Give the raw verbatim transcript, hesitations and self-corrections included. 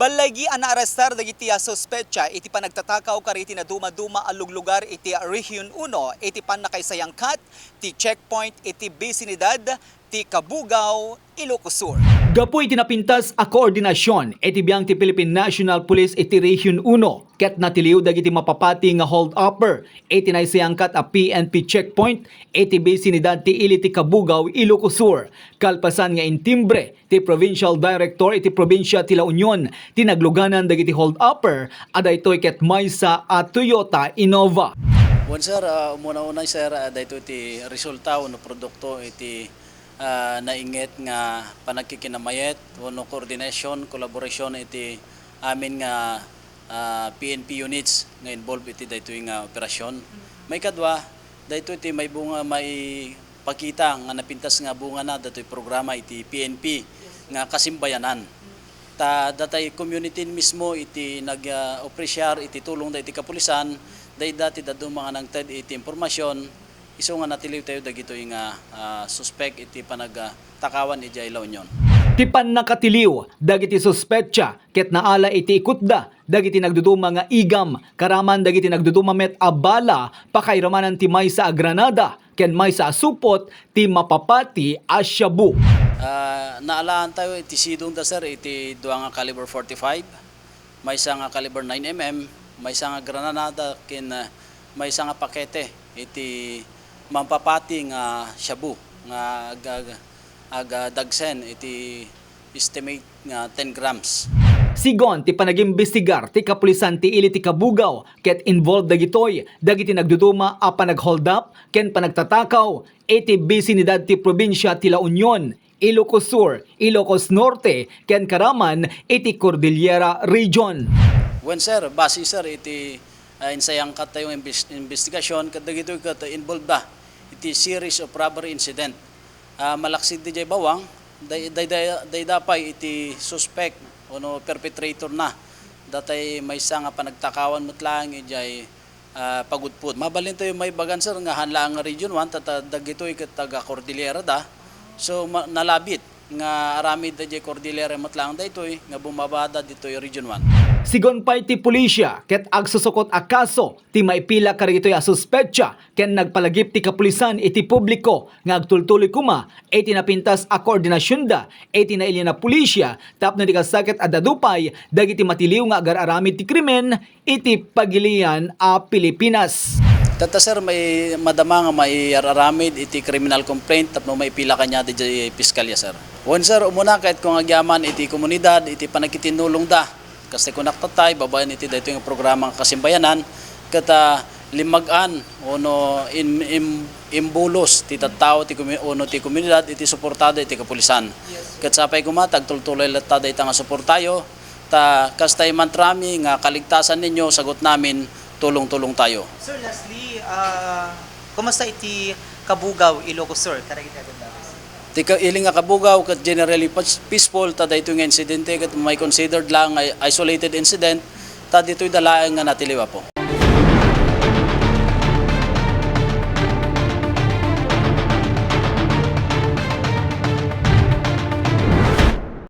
Nalagi a naarestar dagiti a suspetsa iti panagtatakaw kadagiti nadumaduma a luglugar iti Region Uno iti pannakaisayangkat ti checkpoint iti bisinidad ti Cabugao, Ilocos Sur. Gapu iti napintas a koordinasyon iti biang ti Philippine National Police iti Region Uno ket natiliw dagiti mapapati nga hold-upper iti naisayangkat a P N P checkpoint iti bisinidad ti ili ti Cabugao, Ilocos Sur, kalpasan nga intimbre ti Provincial Director iti probinsia ti La Union ti nagluganan dagiti hold-upper a daytoy ket maysa a Toyota Innova. Wen, sir, ah, umuna-unay, sir, ah, daytoy ti resulta wenno produkto iti, ah, nainget nga panagkikinamayet wenno coordination, collaboration iti amin nga, ah, P N P units nga involved iti daytoy nga operasyon. Maikadua, daytoy ti maibunga, maipakita nga napintas nga bungana daytoy programa iti P N P nga kasimbayanan. Ta datay community mismo iti nag, ah, opresyar iti tulong da iti kapulisan, dayda ti dadduma nga nangted iti impormasyon, isu nga natiliw tayo dagitoy nga, ah, suspek iti panag, ah, takawan idiay La Union. Ti pannakatiliw dagiti suspetsa ket naala iti ikutda dagiti nagduduma nga igam, karaman dagiti nagduduma met a bala, pakairamanan ti maysa a granada ken maysa a supot ti mapapati a shabu. Ah, naalaan tayo iti sidongda, sir, iti dua nga caliber forty-five, maysa nga caliber nine M M, maysa nga granada ken, ah, maysa nga pakete iti mampapati nga shabu nga ag-, ag-, agdagsen iti estimate nga ten grams. Sigon ti panagimbestigar ti kapulisan ti ili ti Cabugao ket involved dagitoy dagiti nagduduma a panag-hold up ken panagtatakaw iti bisinidad ti probinsia ti La Union, Ilocos Sur, Ilocos Norte, ken karaman iti Cordillera Region. Wen, sir, base, sir, iti, ah, insayangkat tayo nga imbes-, investigasyon, ket dagitoy ket involved da iti series of robbery incident. Ah, malaksid diay bawang, day-, day-, day-, dayda pay iti suspect wenno perpetrator na. Datay maysa nga panagtakawan met laeng idiay, ah, pagudpod. Mabalin tayo maibagan, sir, nga haan laeng nga Region One, ta, ta dagitoy ket taga Cordillera da. So, ma-, nalabit nga aramid da diay Cordillera met laeng daytoy nga bumabada ditoy Region One. Sigon pay ti pulisia ket agsusukot a kaso ti maipila kadagitoy a suspetsa ken nagpalagip ti kapulisan iti publiko nga agtultuloy koma iti napintas a koordinasionda iti nailian a pulisia tapno di kasta ket adda dupay dagiti matiliw nga agar-aramid ti krimen iti pagilian a Pilipinas. Tatta, sir, may madama nga maiyar-aramid iti criminal complaint tapno maipila kaniada idiay piskalya, sir. Wen, sir, umuna ket kung agyaman iti komunidad iti panagkitinulongda. Kas ti kunak tattay, babaen iti daytoy nga programa nga kasimbayanan, ket, ah, limmag-an wenno im-, im-, imbulos ti tattao ti komu-, wenno ti komunidad iti suportada iti kapulisan. Yes, sir. Ket sapay koma, tagtultuloy latta dayta nga suportayo, ta kastay mantrami nga kaligtasan ninyo, sagot namin, tulong-tulong tayo. Sir, lastly, ah, kumusta iti Cabugao, Ilocos Sur, kadagiti agundawis? Ti ka-, ili nga Cabugao ket generally pas-, peaceful, ta daytoy nga insidente ket may considered lang nga isolated incident, ta ditoy da laeng nga natiliw, Apo.